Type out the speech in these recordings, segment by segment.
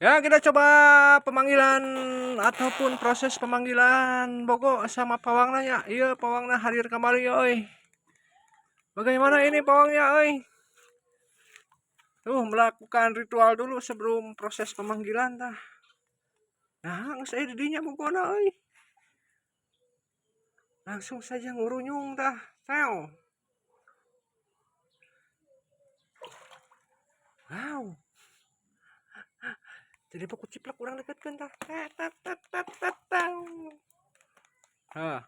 Ya, kita coba pemanggilan ataupun proses pemanggilan Bogo sama pawangnya ya. Iya, pawangnya hadir kembali, oi. Bagaimana ini pawangnya, oi? Tuh, melakukan ritual dulu sebelum proses pemanggilan tah. Nah, geus aya di dinya Bogona euy. Langsung saja ngurunyung tah. Teo. Wow. Jadi paku ciplak kurang dekatkan tah. Tet tet tet tet tet tet. Hah.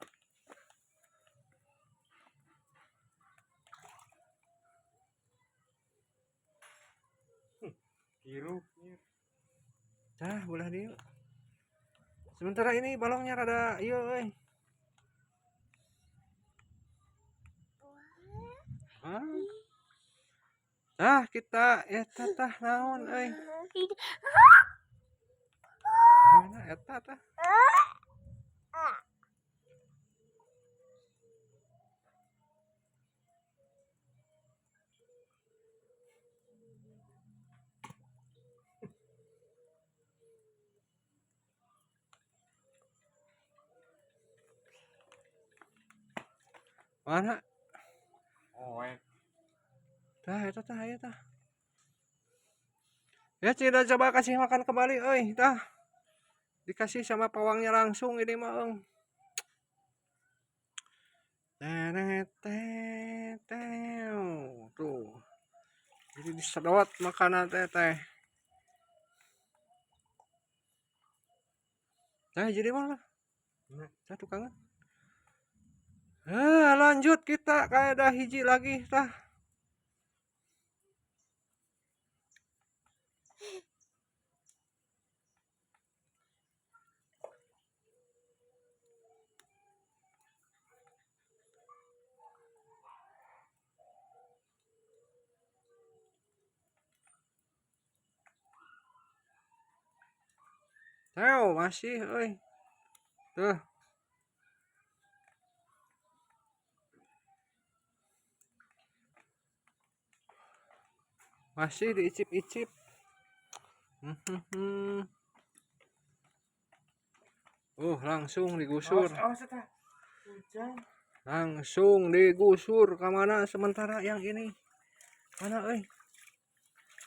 Hirup. Tah, belah dieu. Sementara ini balongnya rada ieu euy. Hah? Tah, kita eta tah naon euy. Mana eta tah? Mana? Oh, eh. Tah, eta tah, aya tah. Ya, tidak coba kasih makan kembali, euy, tah. Dikasih sama pawangnya langsung ini mah, eung. Teret, tuh. Jadi disedot makanan teh teh. Nah, jadi mana? Nah. Satu kangen. Ah, lanjut kita kayak ada hiji lagi tah. Teo masih euy. Tuh. Masih diicip-icip. Langsung digusur. Awas, awas, eta. Hujan. Langsung digusur ke mana sementara yang ini? Mana euy?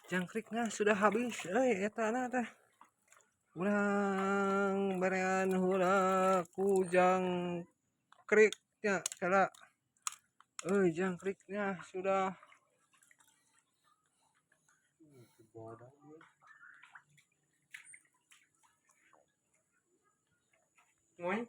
Jangkriknya sudah habis euy, eta na teh. Urang berean heula ku jangkriknya kala. Euy, jangkriknya sudah. Moy.